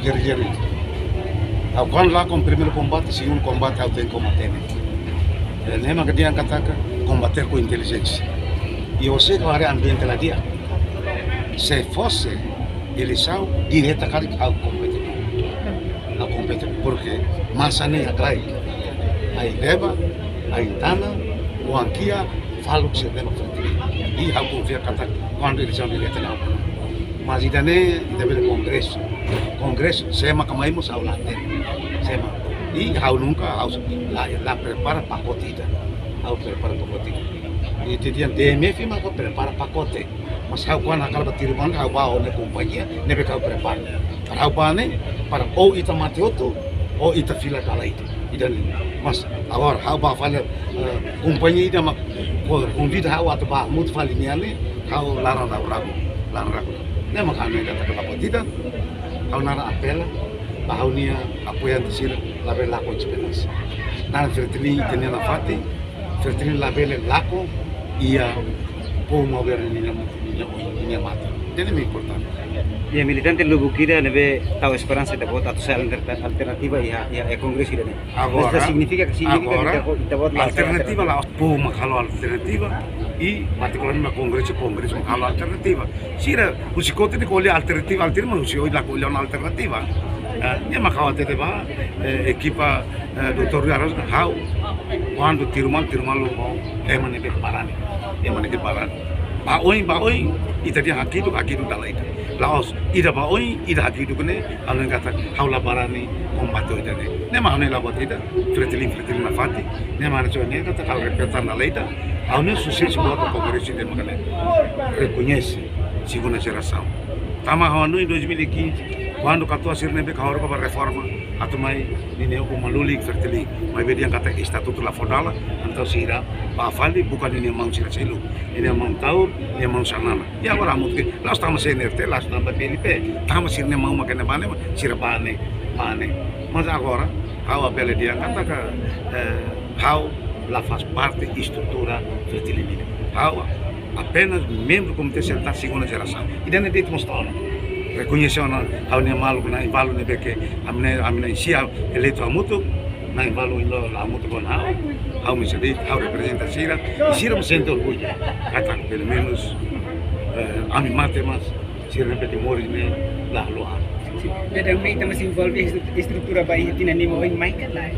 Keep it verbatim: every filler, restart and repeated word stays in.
Jere-jere. Ha'u kuandu lakon primeiru kombate, segundu kombate ha'u tenke kombate. Eh, ne'e mak dehan katak kombater ho intelijénsia. I ha'u sei haree ambiente la di'ak. Se fosse eleisaun direta karik ha'u kompete. Ha'u kompete, porque masa ne'e atrai. Ai leba, ai tana, oan kiak, faluk sira ne'ebé frente. I ha'u konfia katak kuandu eleisaun direta la hanesan. Mas ida-ne'e, ita bele kongresu. Kongresu, sé mak mai mós ha'u la hatene. Sé mak. I ha'u nunka, ha'u la, la prepara pakote ida. Ha'u prepara pakote ida. I ita dehan D M F maka prepara pakote. Mas ha'u kuandu hakarak ba tiru banka, ha'u ba ho nia kompañia, ne'ebé ha'u prepara. Para ha'u ba ne'e, para ou ita mate hotu, ou ita fila kala ita. Ida-ne'e. Mas agora ha'u ba fali, eh, kompañia ida mak ko-, konvida ha'u atu ba hamutuk fali nian ne'e, ha'u laran ragu-ragu, laran ragu. Ne'e mak ha'u ne'e katak ba buat ida, ha'u naran apela ba ha'u-nia apoiante sira labele lakon esperiénsia. Naran Fretilin ita-nia nafatin, Fretilin labele lakon iha povu maubere ninia, ninia, ninia matan. Ida-ne'e importante. Iha militante lubuk ida ne'ebé tau esperansa ita-boot atu sai alter-, alternativa iha, iha, iha kongresu ida-ne'e. Agora, mas ita signifika, signifika agora, ita-boot, ita-boot la sai alternativa la, povu mak halo alternativa, i partikularmente kongresu, kongresu mak halo alternativa. Sira, husi kotuk ne'e ko'alia alternativa, alternativa, mas husi oin la ko'alia ona alternativa. Eh, ne'e mak ha'u hatete ba, eh, ekipa, eh, doutór Rui Araújo, ha'u, kuandu tiru malu, tiru malu ho ema ne'ebé barani. Ema ne'ebé barani. Ba oin, ba oin, ita dehan hakiduk, hakiduk dala ida. La'ós, ida ba oin, ida hakiduk ne'e, ha'u hanoin katak, ha'u la barani kombate ida-ne'e. Ne'e mak ha'u hanoin la buat ida, Fretilin, Fretilin nafatin, ne'e mak ha'u hanoin katak, ha'u respeita dala ida, ha'u-nia susesu buat ba kongresu ida-ne'e mak ne'e. Rekoñese, segunda jerasaun. Tanba ha'u hanoin dois mil e quinze, kuandu katuas sira ne'ebé kahor ba reforma, atu mai ninia uma lulik Fretilin. Maibé dehan katak estatutu la fó dala, entaun sira ba fali buka ninia maun sira seluk. Ninia maun Taur, ninia maun Xanana. I agora hamutuk, la'ós tanba C N R T, la'ós tanba P L P. Tanba sira-nia maun mak ne'e ba ne'e, sira ba ne'e, ba ne'e. Mas agora, ha'u bele dehan katak, eh, ha'u la faz parte estrutura Fretilin nian. Ha'u apenas membru Komité Sentrál segunda jerasaun. Ida-ne'e de'it mós to'o ona. Rekoñese ona ha'u-nia maluk na'in-balu ne'ebé ke ami na'in, ami na'in-sia eleitu hamutuk, na'in-balu ohin loron la hamutuk ho ha'u. Ha'u mós de'it, ha'u reprezenta sira, i sira mós sente orgullu. Katak, pelumenus, eh, ami mate, mas sira ne'ebé ke moris ne'e la haluha. Sin, Dadang Mei ita mós envolve estru-, estrutura ba iha tinan lima oin mai ka lae?